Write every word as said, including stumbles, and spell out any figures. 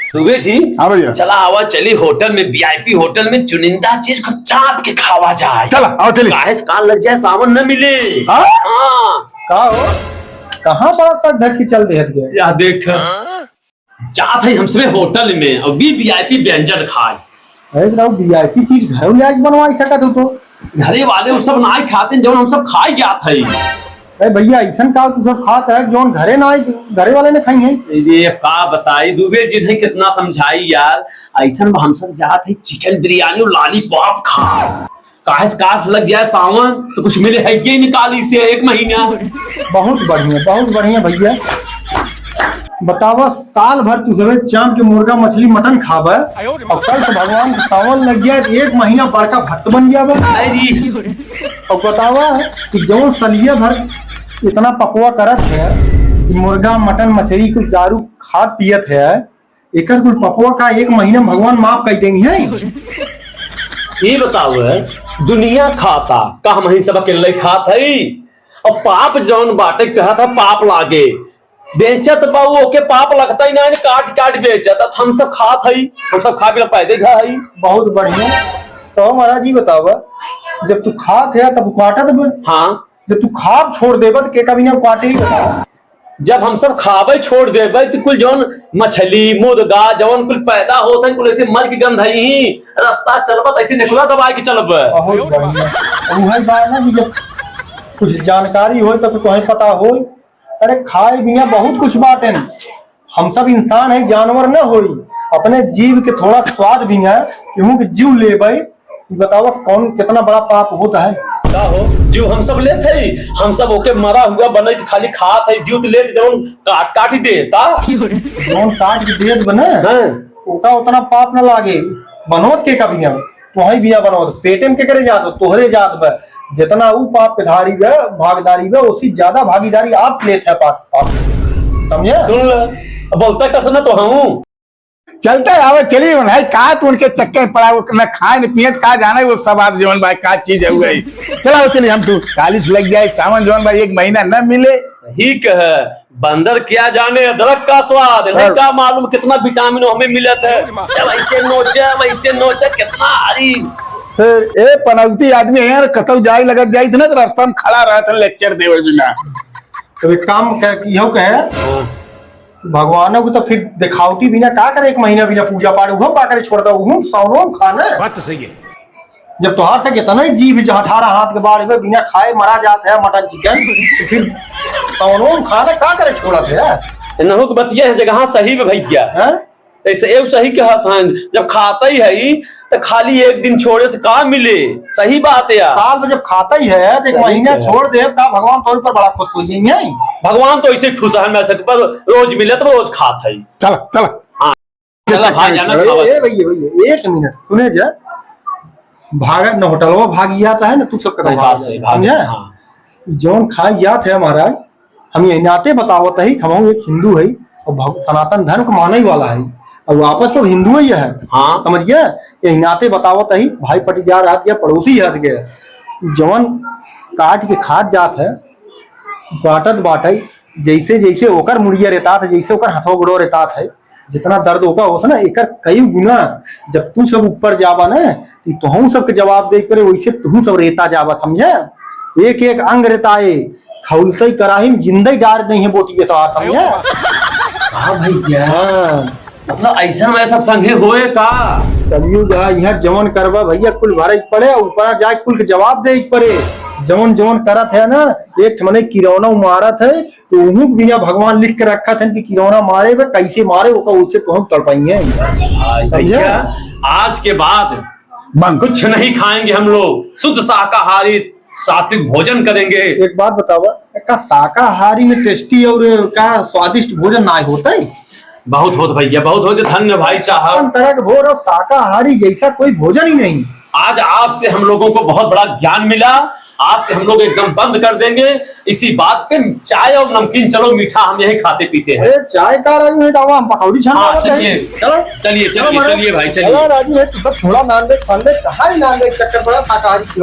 दुबे जी, हाँ भैया। चला आवा, चली होटल में, वीआईपी होटल में चुनिंदा चीज को चाप के खावा जाए। चला, आवा, चली। काहे से काल लग जाए, सावन न मिले। हाँ? हाँ। का हो? कहाँ बड़ा सज धज के चल देहत गए? या देख। हाँ? जात है हम सबे होटल में और भी वीआईपी व्यंजन खाए। अरे, तो वीआईपी चीज घर ले आके बनवाई सकत हो तो। घरे वाले उ सब नाई खाते हैं, जौन हम सब खाई जात है। अरे भैया, ऐसन का तू सब खात है, जौन घरे ना, घरे वाले ने खाई है? ये का बताई, दुबे जी ने कितना समझाई यार। ऐसन में हम सब जात है चिकन बिरयानी और लॉलीपॉप खा। काहे से कास लग गया सावन, तो कुछ मिले है ये निकाली से एक महीना। बहुत बढ़िया, बहुत बढ़िया भैया। बतावा, साल भर तू सबे चाम के मुर्गा, मछली, मटन खाबे, और कल से भगवान के सावन लग जाए तो एक महीना बड़का भक्त बन जाबे। अरे। और बतावा कि जौन सलिया भर इतना पकवा करत है कि मुर्गा, मटन, मछली, कुछ दारू खात पियत है, एकर कुल पपवा का एक महीना में भगवान माफ कर देंगे हैं। ये बताओ है, दुनिया खाता का, हम ही सब अकेले खात है? और पाप जौन बाटे कहत है पाप लागे, बेचत बा उ, ओके पाप लगता ही ना, काट काट बेचत। अब हम सब खात है, हम सब खा बिना पैदे खा है। बहुत बढ़िया। तो महाराज जी बतावा, जब तू खात है तब काटत बे? हाँ। जब तू खाब छोड़ देबे तो के का बिना काटे ही बतावा? जब हम सब खाबे छोड़ देबे तो कुल जौन मछली, मुर्गा, जौन कुल पैदा होत है, कुल ऐसे मर के गंध ही, रास्ता चलबे तो ऐसे निकला दबाए के चलबे। बहुत बढ़िया। अब वही बात ना कि जब कुछ जानकारी होए तब तो तुम्हें पता होए। अरे खाए बिना बहुत कुछ बात है। हम सब इंसान है, जानवर न होई। अपने जीव के थोड़ा स्वाद भी है, केहू के जीव लेबे। ई बतावा कौन कितना बड़ा पाप होता है? का हो, जीव हम सब लेत है, हम सब ओके मरा हुआ बने के खाली खात है, जीव तो लेत जौन काट काट ही देता। जौन काट के देत बने, हाँ। ओका उतना पाप न लागे, बनोत के कभी ना। तोहई बिया बनोत, पेटे में के करे जात, तोहरे जात बा। जितना ऊ पाप के धारी बा, भागीदारी बा, उसी ज्यादा भागीदारी आप लेत है पाप, पाप। समझे? सुन ले, अब बोलता कस न तो हूँ। चलता है, आवे, चलिए भाई, का तू उनके चक्कर में पड़ा, वो न खाए न पिए, का जाने वो सब आज जौन भाई का चीज है वही। चला वो चलिए, हम तू काली से लग जाए, सावन जौन भाई एक महीना न मिले। सही कहे, बंदर क्या जाने अदरक का स्वाद, नहीं हाँ। का मालूम कितना विटामिन हमें मिलत है। जब ऐसे नोचे, वैसे नोचे, कितना, अरे। सर, ए पनौती आदमी है यार, कतौ जाए लगत जाइत ना तो रास्ता में खड़ा रहत है लेक्चर देवे बिना। तो एक काम कर, इहो कहे, हाँ। भगवानों को तो फिर दिखावती बिना का करे, एक महीना बिना पूजा पाठ, उहो का करे, छोड़ दो, उहो सौनों खाना। बात तो सही है। जब तोहार से कितना ही जीव जहाँ अठारह हाथ के बाढ़ में बिना खाए मरा जात है मटन चिकन, तो फिर कौनो खाना का करे छोड़त है? इनहू के बतिया है जगह सही में भैया। हैं? ऐसे एव सही कहत हैं, जब खाते ही है तो खाली एक दिन छोड़े से का मिले? सही बात है यार। साल में जब खाते ही है तो एक सही महीना कहे। छोड़ दे, का भगवान तोर पर बड़ा खुश हो जाएंगे? भगवान तो ऐसे खुश है, मैं सब पर रोज मिले तो रोज खात है। चला, चला। हाँ। चला भाई, जाना ए, खावा। ए भैया, भैया, एक मिनट, सुने जा। भागा न होटलवा भाग जात है, न तू सब कदम नहीं, भाग बात सही, जात है, भाग समझे? हाँ। जौन खाई जात है महाराज, हम यही नाते बतावत है कि हम एक हिंदू है और भग-, सनातन धर्म को माने वाला है, और वापस सब हिंदू ही है। हाँ। समझ गया? यही नाते बतावत है, भाई पटीदार हाथ गया, पड़ोसी हाथ गया, जौन काट के खात जात है, बांटत बाटे, जैसे जैसे ओकर मुड़िया रेतात है, जैसे ओकर हथवा गोड़वा रेतात है, जितना दर्द ओका होता ना, एकर कई गुना। जब तू सब ऊपर जाबा ना, तो तोहू सबके जवाब दे पड़े, वैसे तू सब रेता जाबा, समझे? एक एक अंग रेताए, खौलसई कराही में जिंदई डार नहीं है बोटी के सवार, समझे? हाँ भैया। हाँ। मतलब ऐसा वैसा संगे होए का? कलयुग है, यहाँ जवन करबा भैया, कुल भरे के पड़े, ऊपर जाए कुल के जवाब दे के पड़े। जवन जवन करत है ना, एक ठमने किरौना मारत है, तो उहू के बिना भगवान लिख के रखत है कि किरौना मारे बे, कैसे मारे, ओका उसे कहूँ तड़पाई है। भाई समझे? भैया, आज के बाद बंद। कुछ नहीं खाएंगे हम लोग, शुद्ध शाकाहारी, सात्विक भोजन करेंगे। एक बात बतावा, का शाकाहारी में टेस्टी और का स्वादिष्ट भोजन ना होता है? बहुत होत भैया, बहुत होत, धन्य भाई साहब। छप्पन तरह के भोजन और शाकाहारी जैसा कोई भोजन ही नहीं। आज आपसे हम लोगों को बहुत बड़ा ज्ञान मिला। आज से हम लोग एकदम बंद कर देंगे इसी बात पे, चाय और नमकीन, चलो मीठा हम यही खाते पीते हैं। अरे चाय का राजू है, तो हम पकौड़ी छान हाँ, रहे हैं। चलिए। चलो। चलिए, चलो चलिए, मारो। चलिए भाई, चलिए। चलो राजू है, तू सब छोड़ा नॉनवेज, फॉनवेज, कहाँ ही नॉनवेज चक्कर पड़ा, शाकाहारी